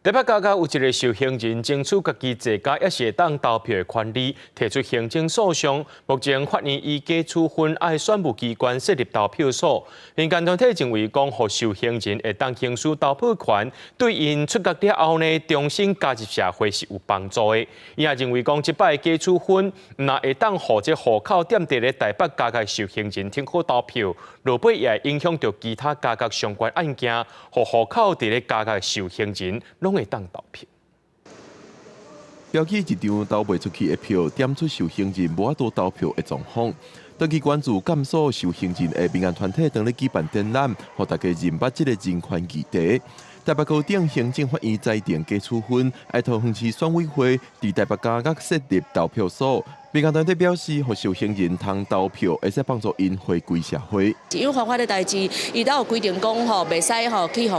台北加甲有一个受刑人爭取家己坐監猶是會當投票的權利，提出行政訴訟。目前法院以假處分愛選務機關設立投票所。民間團體認為講，予受刑人會當行使投票權，對𪜶出獄了後呢，重新加入社會是有幫助的。伊也認為講，這擺假處分，毋但會當予這戶口踮佇咧台北加甲受刑人挺好投票，落尾也會影響著其他加監相關案件，予戶口佇咧加監受刑人攏會當投票。標記一張投袂出去的票，點出受刑人無法度投票的狀況。長期關注監所受刑人的民間團體，當咧舉辦展覽，予大家認捌這个人權議題。台北高等行政法院裁定假處分，愛桃園市選委會佇台北監獄設立投票所。民間團體表示，予受刑人通投票，會使幫助𪜶回歸社會。因為犯法的代誌，伊都有規定講吼，袂使吼去予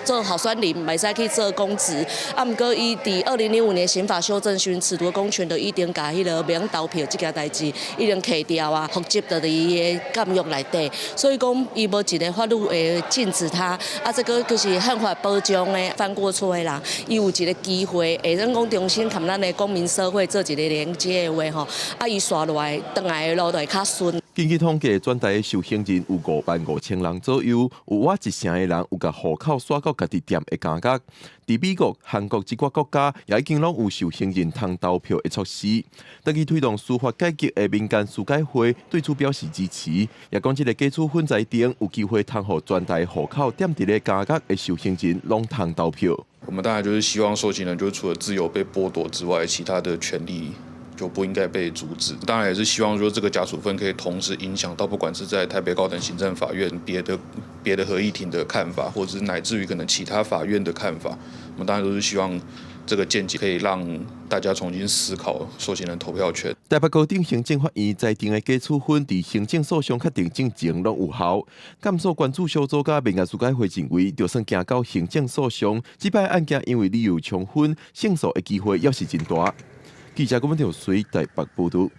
做候選人，袂使去做公職。啊，毋過伊佇2005年刑法修正時，褫奪公權就已經共彼个免投票這件代誌已經去掉啊，復職就佇伊的監獄內底。所以講，伊無一个法律會禁止他。啊，這个就是憲法保障的犯過錯的人，伊有一个機會，會使講重新佮咱的公民社會做一个連接的話吼。啊！伊紲落來，轉來的路就會較順。根據統計，全台的受刑人有5萬5千人左右，有倚一成的人有共戶口徙到家己踮的監獄。佇美國、韓國這寡國家，也已經攏有受刑人通投票的措施。長期推動司法改革的民間司改會對此表示支持，也講這个假處分裁定有機會通予全台戶口踮佇咧監獄的受刑人攏通投票。我們當然就是希望受刑人，就除了自由被剝奪之外，其他的權利就不應該被阻止。當然也是希望說，這個假處分可以同時影響到，不管是在台北高等行政法院別的合議庭的看法，或者是乃至於可能其他法院的看法。我們當然都是希望這個見解可以讓大家重新思考受刑人投票權。台北高等行政法院裁定的假處分，佇行政訴訟確定進前攏有效。監所關注小組佮民間司改會認為，就算行到行政訴訟，這擺案件因為理由充分，勝訴的機會猶是真大。記者郭文條隨台北報導。